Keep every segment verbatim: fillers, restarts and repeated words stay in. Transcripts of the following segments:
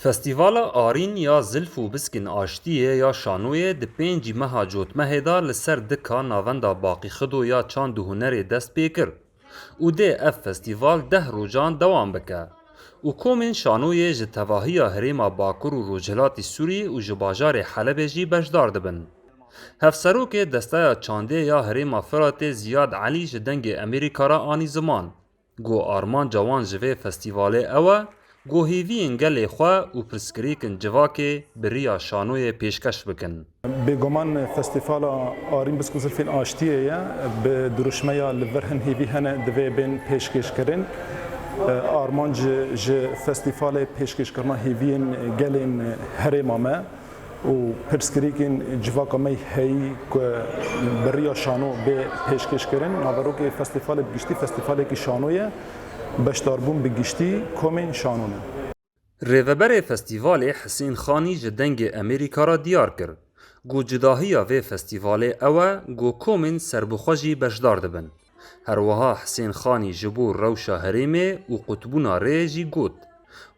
Festîvala Arîn ya Zilf û Biskên Aştiyê ya Şanoyê di pêncî meha Cotmehê de li ser dika Navenda Baqî Xido ya Çand û Hunerê dest pê kir û dê ev festîval deh rojan dewam bike û komên Şanoyê ji tevahiya herêma Bakur û Rojhilatî Sûrî û ji bajarê Helebê jî beşdar dibin. Hevserokê Desteya Çandê ya Herêma Firatê Ziyad Elî ji Dengê Amerîka re anî ziman. Got armanca wan ji vê festîvalê ew e, got hêviyên gelê xwe û pirsgirêkên civakê bi riya şanoyê pêşkeş bikin. Bêguman festîvala Arîn Bisk û Zilfên Aştiyê ye. Bi dirûşmeya li vir hin hêvî hene divê bên pêşkêşkirin. Armanc ji festîvalê pêşkêşkirina hêviyên gelên herêma me û pirsgirêkên civaka me heyî ku bi riya şano bê pêşkêşkirin. Naverokê festîvalê bi giştî festîvalekî şano ye. Beşdarbûn bi giştî komên şano ne. Rêveberê festîvalê Hisên Xanî ji Dengê Amerîka re diyar kir ku cudahiya vê festîvalê ew e ku komên serbixwe jî beşdar dibin. Her wiha Hisên Xanî ji bo rewşa herêmê û qutbûna rê jî got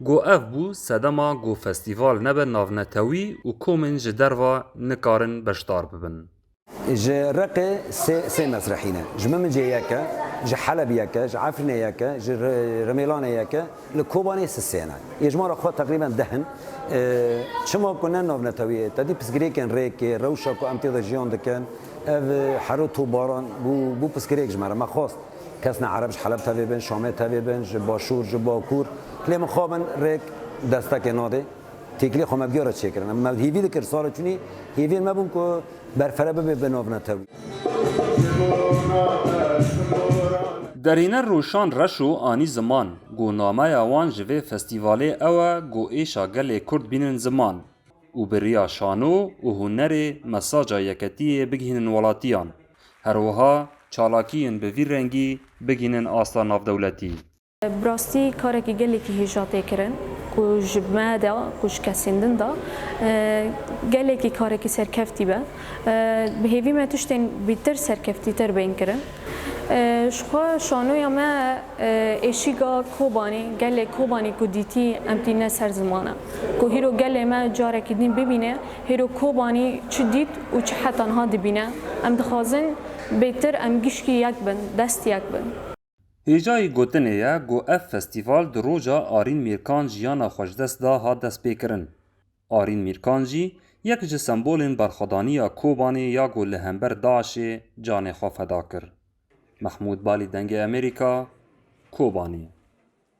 ku ev bû sedema ku festîval nebe navnetewî û komên ji derva nikarin beşdar bibin. Ji Reqê sê, sê mesrehî ne. Ji Minbicê yek e, ji Heleb yek e, ji Efrînê yek e, ji Re-, Remêlanê yek e, li Kobanê sisê ne. Êjmara xwe teqrîben deh in. E, çima ku ne navnetewî ye? Te dî pirsgirêkên rêkê, rewşa ku em tê de jiyan dikin, ev, e, hero tobaran bû, bû pirsgirêk ji me re. Me xwest kes ne Ereb ji Heleb tevê bin, Şamê tevê bin, ji Başûr, ji Bakur. Lê mixabin rêk destekê nadê. Têkilî xwe me bi re çêkirin. Em me hêvî dikir sala çûnî hêviyên me bûn ku berfere bibe bi navnetewî. Derîner Roşan Reşo anî ziman ku nameya wan ji vê festîvalê ew e ku êşa gelê Kurd bînin ziman û bi riya şano û hunerê mesaja yeketiyê bigihînin welatiyan. Her wiha çalakiyên bi vî rengî bigihînin asta navdewletî. Bi rastî karekî gelekî hêja tê kirin, ku ji me de, ku ji kesên din de, e, gelekî karekî serkeftî be. E, bi hêvî me tiştên bîtir serkeftîtir bên kirin. E, ji xwe şanoya me, e, êşîga Kobanî, gelê Kobanî ku dîtî em tîne ser ziman e. Ku hîro gelê me carekî din bibîne, hîro Kobanî çi dît û çi heta niha dibîne. Em dixwazin bêtir em gişkî yek bin, dest yek bin. Hêjayî gotinê ye ku ev festîval di roja Arîn Mîrkan jiyana xwe ji dest da hat destpêkirin. Arîn Mîrkan jî yek ji sembolên berxwedaniya Kobanê ya ku li hember DAIŞê canê xwe feda kir. Mehmûd Balî, Dengê Amerîka, Kobanê.